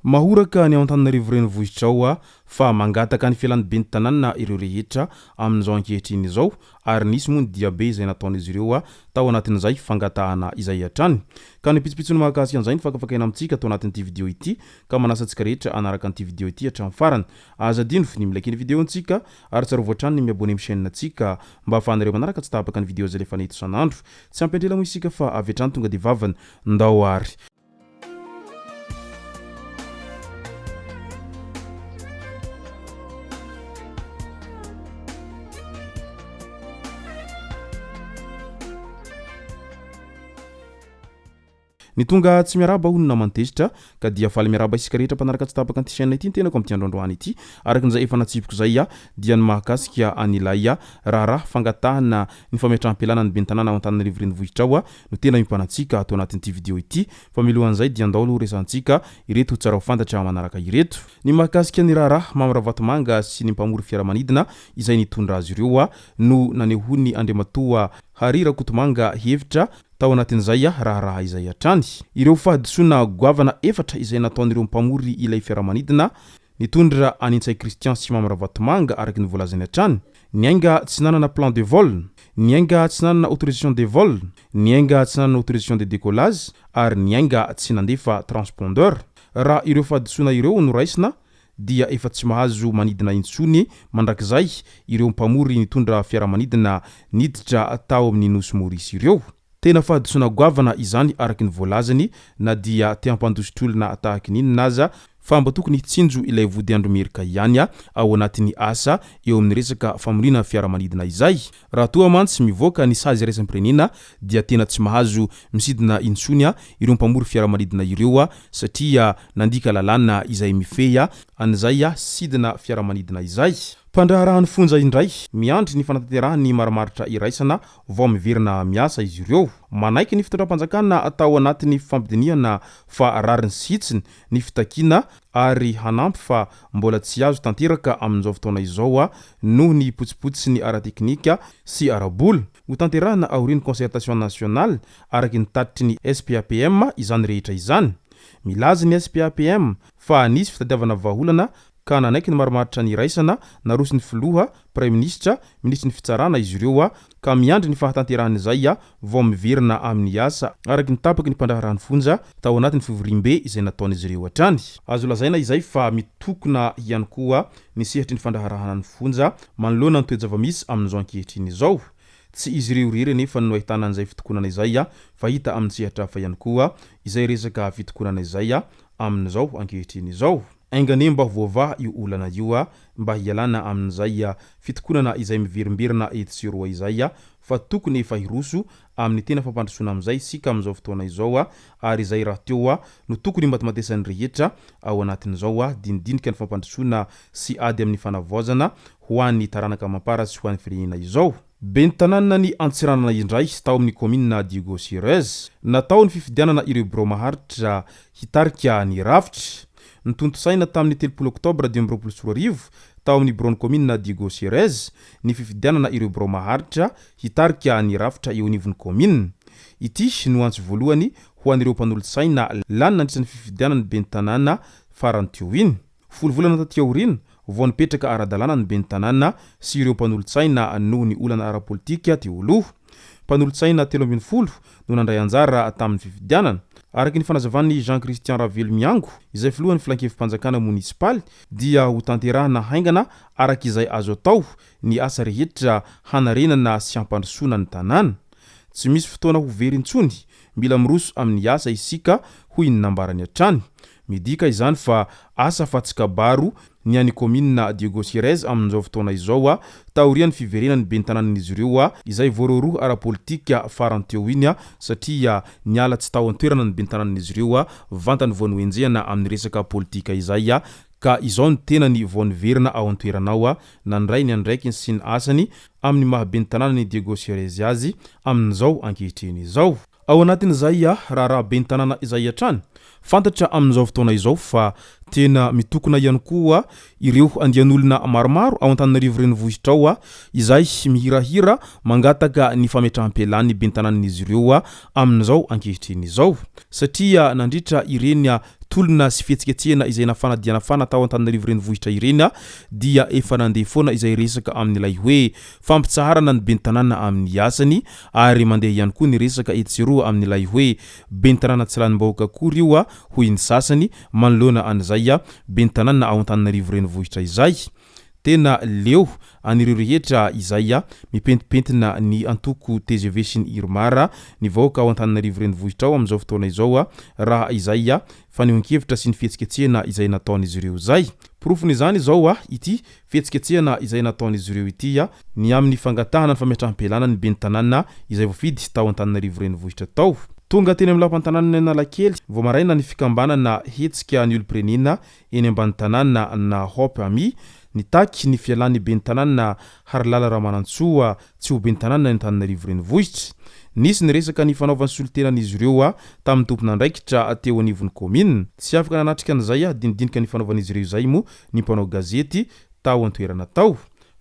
Mahoraka ny ao Antananarivo Renivohitra ao fa mangataka ny fialan'ny ben'ny tanàna ireo rehetra amin'izao ankehitriny izao ary nisy moa ny diabe izay nataon'izy ireo tao anatin'izay fangatahana izay hatrany. Ka ny pitsopitsony mahakasika an'izay no fakafakaina amintsika ato anatin'ity video ity ka manasa antsika rehetra hanaraka an'ity video ity hatramin'ny farany. Aza adino ny mi-like ny video-ntsika ary tsarovy hatrany ny mi-abonner amin'ny chaîne-ntsika mba ahafahanareo manaraka tsy tapaka ny video izay alefanay eto isan'andro. Tsy ampy andrela moa isika fa avy hatrany tonga dia vavany. Ndao ary. Ny tonga tsy miarahaba hono naman'i Tezitra ka dia faly miarahaba isika rehetra mpanaraka tsy tapaka an'ity chaîne ity ny tenako amin'ity andro androany ity. Araka izay efa natsipiko izay dia ny mahakasika an'ilay raharaha fangatahana ny fametraham-pialana ny ben'ny tanàna ao Antananarivo renivohitra ao no tena iompanantsika ato anatin'ity video ity. Fa milohan'izay dia andao aloha resahantsika ireto tsara ho fantatra manaraka ireto. Ny mahakasika ny raharaha Mamy Ravatomanga sy ny mpamory fiaramanidina izay nitondra azy ireo no nanehoan'i Andriamatoa Harry Rakotomanga hevitra Tao anatin'izay raharaha izay hatrany, ireo fahadisoana goavana efatra izay nataon'ireo mpamory ilay fiaramanidina nitondra an'i Ntsay Christian sy Mamy Ravatomanga araka ny voalazany hatrany, niainga tsy nanana plan de vol, niainga tsy nanana autorisation de vol, niainga tsy nanana autorisation de décollage ary niainga tsy nandefa transpondeur. Raha ireo fahadisoana ireo no raisina dia efa tsy mahazo manidina intsony mandrakizay ireo mpamory nitondra fiaramanidina niditra tao amin'ny Nosy Maurice ireo. Tena fahadisoana goavana izany araka ny voalazany na dia te hampandositra olona tahaky ny inona aza fa mba tokony hitsinjo ilay vodiandro merika ihany ao anatin'ny asa eo amin'ny resaka famoriana fiaramanidina izay. Raha toa mantsy mivoaka ny sazy iraisam-pirenena dia tena tsy mahazo misidina intsony ireo mpamory fiaramanidina ireo satria nandika lalàna izay mifehy an'izay sidina fiaramanidina izay. Mpandraharahan'ny fonja indray miandry ny fanatanterahan'ny marimaritra iraisana vao miverina miasa izy ireo. Manaiky ny fitondram-panjakana tao anatin'ny fifampidinihana fa rariny sy hitsiny ny fitakiana ary hanampy fa mbola tsy azo tanteraka amin'izao fotoana izao noho ny potsipotsiny ara-teknika sy ara-bola. Hotanterahina aorian'ny concertation nationale araka ny tatitry ny SPAPM izany rehetra izany. Milaza ny SPAPM fa nisy fitadiavana vahaolana ka nanaiky ny marimaritra niraisana naroson'ny filoha, praiminisitra, minisitry ny fitsarana izy ireo ka miandry ny fahatanterahan'izay vao miverina amin'ny asa araka ny tapaky ny mpandraharahan'ny fonja tao anatin'ny fivoriambe izay nataon'izy ireo hatrany. Azo lazaina izay fa mitokona ihany koa ny sehatry ny fandraharahana ny fonja manoloana ny toe-javamisy amin'izao ankehitriny izao. Tsy izy ireo irery anefa no ahitana an'izay fitokonana izay fa hita amin'ny sehatra hafa ihany koa izay resaka fitokonana izay amin'izao ankehitriny izao. Enga anie mba ho voavaha io olana io mba hialana amin'izay fitokonana izay miverimberina etsy sy eroa izay fa tokony efa hiroso amin'ny tena fampandrosoana amin'izay isika amin'izao fotoana izao ary izay rahateo no tokony himatimatesan'ny rehetra ao anatin'izao dinidinika ny fampandrosoana sy ady amin'ny fanavaozana ho an'ny taranaka amam-para sy ho an'ny firenena izao. Ben'ny tanànan'i Antsiranana indray tao amin'ny kaominina Diego Suarez. Natao ny fifidianana ireo birao maharitra hitarika ny rafitra. Notontosaina tamin'ny 30 oktobra 2025 tao amin'ny biraon'ny kaominina Diego Suarez ny fifidianana ireo birao maharitra hitarika ny rafitra eo anivon'ny kaominina. Ity no antso voalohany ho an'ireo mpanolotsaina lany nandritra ny fifidianana ny ben'ny tanàna farany teo iny. Folo volana taty aoriana vao nipetraka ara-dalàna ny ben'ny tanàna sy ireo mpanolotsaina noho ny olana ara-politika teo aloha. Mpanolotsaina 13 no nandray anjara tamin'ny fifidianana. Araka ny fanazavan'i Jean Christian Ravelomiango, izay filohan'ny filankevi-panjakana monisipaly, dia hotanterahina haingana araka izay azo atao ny asa rehetra hanarenana sy hampandrosoana ny tanàna. Tsy misy fotoana ho very intsony, mila miroso amin'ny asa isika, hoy ny nambarany hatrany. Midika izany fa asa fa tsy kabaro ny an'ny kaominina Diego Suarez amin'izao fotoana izao taorian'ny fiverenan'ny ben'ny tanànan'izy ireo izay voarohirohy ara-politika farany teo iny satria niala tsy tao an-toerana ny ben'ny tanànan'izy ireo vantany vao nohenjehana amin'ny resaka politika izay ka izao ny tenany vao niverina ao an-toerana ao nandray ny andraikiny sy ny asany amin'ny maha ben'ny tanànan'i Diego Suarez azy amin'izao ankehitriny izao. Ao anatin'izay raharaha ben'ny tanàna izay hatrany. Fantatra amin'izao fotoana izao fa tena mitokona ihany koa ireo andian'olona maromaro ao Antananarivo Renivohitra ao izay mihirahira mangataka ny fametraham-pialan'ny ben'ny tanànan'izy ireo amin'izao ankehitriny izao satria nandritra ireny tolona sy fihetsiketsehana izay nafana dia nafana tao Antananarivo Renivohitra ireny dia efa nandeha foana izay resaka amin'ilay hoe fampitsaharana ny ben'ny tanàna amin'ny asany ary mandeha ihany koa ny resaka etsy sy eroa amin'ilay hoe ben'ny tanàna tsy lanim-bahoaka akory io hoy ny sasany manoloana an'izay ben'ny tanàna ao Antananarivo Renivohitra izay. Tena leo an'ireo rehetra izay mipentimpentina ny antoko tgv sy ny Irmar ny vahoaka ao Antananarivo Renivohitra ao amin'izao fotoana izao raha izay fanehoan-kevitra sy ny fihetsiketsehana izay nataon'izy ireo izay. Porofon'izany izao ity fihetsiketsehana izay nataon'izy ireo ity ny amin'ny fangatahana ny fametraham-pialana ny ben'ny tanàna izay voafidy tao Antananarivo Renivohitra tao. Tonga teny amin'ny lapan-tanànan'i Analakely vao maraina ny fikambanana Hetsika ny olom-pirenena eny ambany tanàna na Hope Ami, nitaky ny fialan'ny ben'ny tanàna Harilala Ramanantsoa tsy ho ben'ny tanàna ny Antananarivo Renivohitra. Nisy ny resaka nifanaovan'ny solontenan'izy ireo tamin'ny tompon'andraikitra teo anivon'ny kaominina. Tsy afaka nanatrika an'izay dinidinika nifanaovan'izy ireo izay moa ny mpanao gazety tao an-toerana tao.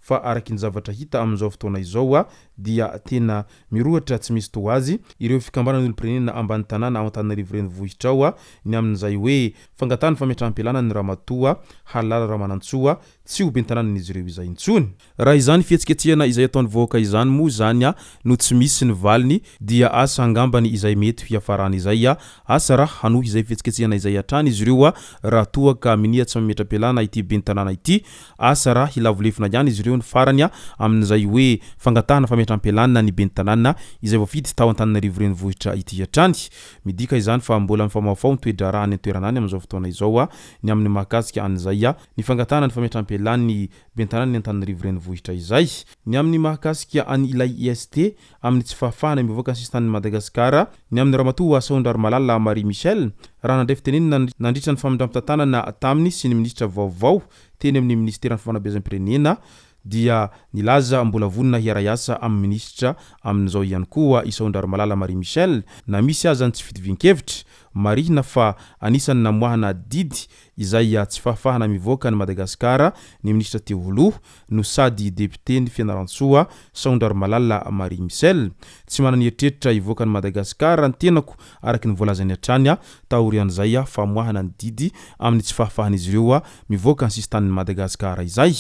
Fa araky ny zavatra hita amin'izao fotoana izao dia tena mirohotra tsy misy toa azy ireo fikambanan'olom-pirenena ambany tanàna ao Antananarivo Renivohitra ao ny amin'izay hoe fangatahana fametraham-pialana ny Ramatoa Halala Ramanantsoa tsy ho ben'ny tanànan'izy ireo izay intsony. Raha izany fihetsiketsehana izay ataon'ny vahoaka izany moa izany no tsy misy ny valiny dia asa angambany izay mety hiafarany izay, asa raha hanohy izay fihetsiketsehana izay hatrany izy ireo raha toa ka minia tsy mametra-pialana ity ben'ny tanàna ity, Asa raha hilavo lefona ihany izy ireo ny farany amin'izay hoe fangatahana fametram-pialana ny ben'ny tanàna izay voafidy tao Antananarivo Renivohitra ity hatrany. Midika izany fa mbola mifamahofaho ny toe-draharaha any an-toerana any amin'izao fotoana izao ny amin'ny mahakasika an'izay ny fangatahana ny fametram-pialan'ny ben'ny tanànan'i Antananarivo Renivohitra izay. Ny amin'ny mahakasika an'ilay IST amin'ny tsy fahafahana mivoaka ny sisintanin'i Madagasikara, ny amin'ny Ramatoa Sahondrarimalala Marie Michelle, raha nandray fitenenana nandritra ny famindram-pitantanana taminy sy ny minisitra vaovao teny amin'ny minisiteran'ny Fanabeazam-pirenena dia nilaza mbola vonona hiara-hiasa amin'ny minisitra amin'izao ihany koa i Sahondrarimalala Marie Michelle na misy aza ny tsy fitovian-kevitra. Marihina fa anisan'ny namoahana didy izay tsy fahafahana mivoaka an'i Madagasikara ny minisitra teo aloha no sady depioten'i Fianarantsoa, Sahondrarimalala Marie Michelle. Tsy manana eritreritra hivoaka an'i Madagasikara ny tenako araka ny voalazany hatrany taorian'izay famoahana ny didy amin'ny tsy fahafahan'izy ireo mivoaka ny sisintanin'i Madagasikara izay.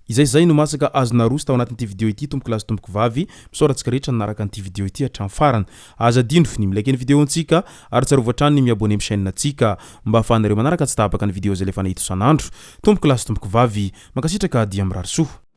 Izay izay no masaka azo naroso tao anatin'ity video ity tompoko lahy sy tompoko vavy. Misaotra antsika rehetra nanaraka an'ity video ity hatramin'ny farany. Aza adino ny mi-like ny video-ntsika ary tsarovy hatrany ny mi-abonner amin'ny chaîne-ntsika mba ahafahanareo manaraka tsy tapaka ny video izay alefanay eto isan'andro. Tompoko lahy sy tompoko vavy, mankasitraka dia mirary soa.